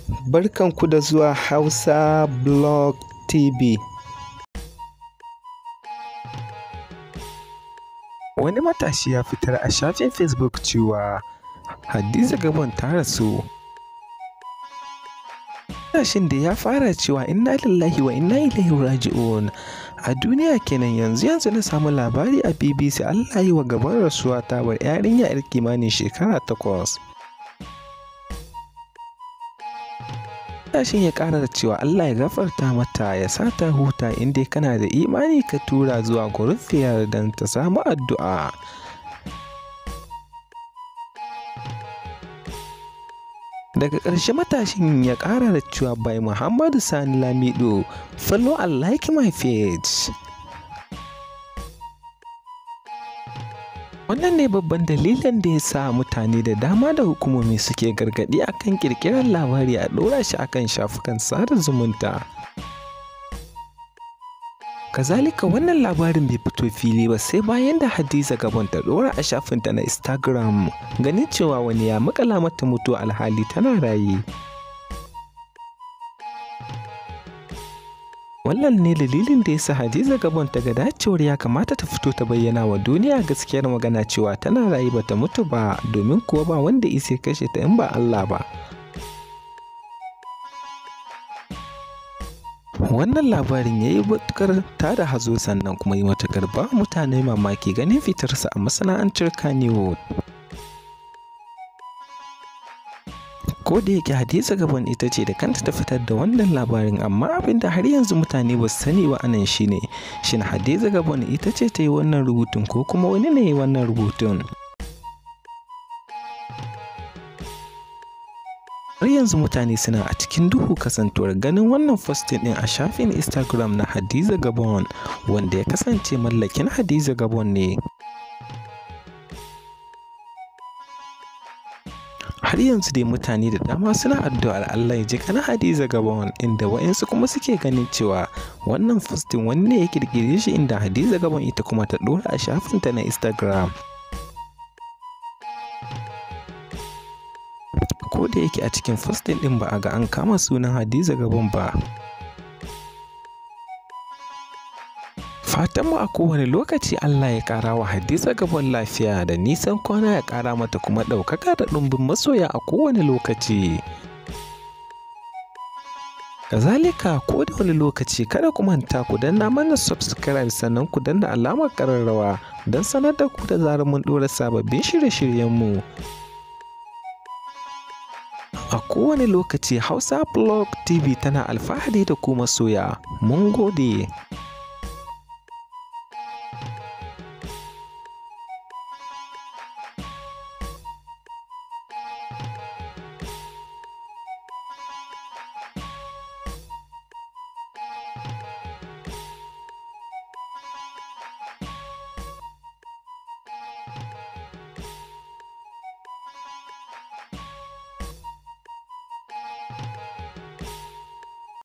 Barkanku da zuwa Hausa Blog TV. Wani matashi ya fitar a shafin Facebook cewa Hadiza Gabon ta rasu. Matashin da ya fara cewa inna lillahi wa inna ilaihi raji'un. A duniya kenan, yanzu yanzu na samu labari a BBC Allah yi wa Gabon rasuwa, ta bar yarinya 'yar kimanin shekara 8. Matashin ya ƙara da cewa Allah ya gafarta mata, ya sa ta huta, inda kana da imani ka tura zuwa gurufiyar don ta samu addu'a. Daga ƙarshe matashin ya ƙara da cewa by Muhammadu Sani Lamido, follow and like my page. Wannan ne babban dalilin da ya sa mutane da dama da hukumomi suke gargaɗi akan ƙirƙirar labari a ɗora shi akan shafukan sada zumunta. Kazalika wannan labarin bai fito fili ba sai bayan da Hadiza Gabon ta ɗora a shafinta na Instagram, ganin cewa wani ya makala mata mutuwa alhali tana raye. Wannan ne dalilin da ya sa Hadiza Gabon ta ga dacewar ya kamata ta fito ta bayyana wa duniya gaskiyar magana cewa tana raye, bata mutu ba, domin kuwa ba wanda isa kashe ta in ba Allah ba. Wannan labarin ya yi matuƙar tada hazo, sannan kuma yi matuƙar ba mutane mamaki ganin fitarsa a masana'antar Kannywood. Ko da yake Hadiza Gabon ita ce da kanta ta fitar da wannan labarin, amma abin da har yanzu mutane ba su sani ba anan shine, shin Hadiza Gabon ita ce ta yi wannan rubutun ko kuma wani ne ya yi wannan rubutun? Har yanzu mutane suna a cikin duhu kasantuwar ganin wannan posting ɗin a shafin Instagram na Hadiza Gabon, wanda ya kasance mallakin Hadiza Gabon ne. Har yanzu dai mutane da dama suna addu'ar Allah ya ji kana Hadiza Gabon, inda wa'insu kuma suke ganin cewa wannan posting wani ne ya kirkire shi, inda Hadiza Gabon ita kuma ta ɗora a shafinta na Instagram. Ko da yake a cikin posting ɗin ba a ga an kama sunan Hadiza Gabon ba. Fatanmu a kowane lokaci Allah ya ƙara wa Hadiza Gabon lafiya da nisan kwana, ya ƙara mata kuma ɗaukaka da ɗumbin masoya a kowane lokaci. Kazalika ko da wani lokaci kada ku manta ku danna mana subscribe, sannan ku danna alamar ƙararrawa don sanar da ku da zarar mun ɗora sababbin shirye-shiryenmu. A kowane lokaci Hausa Blog TV tana alfahari da ku masoya. Mun gode.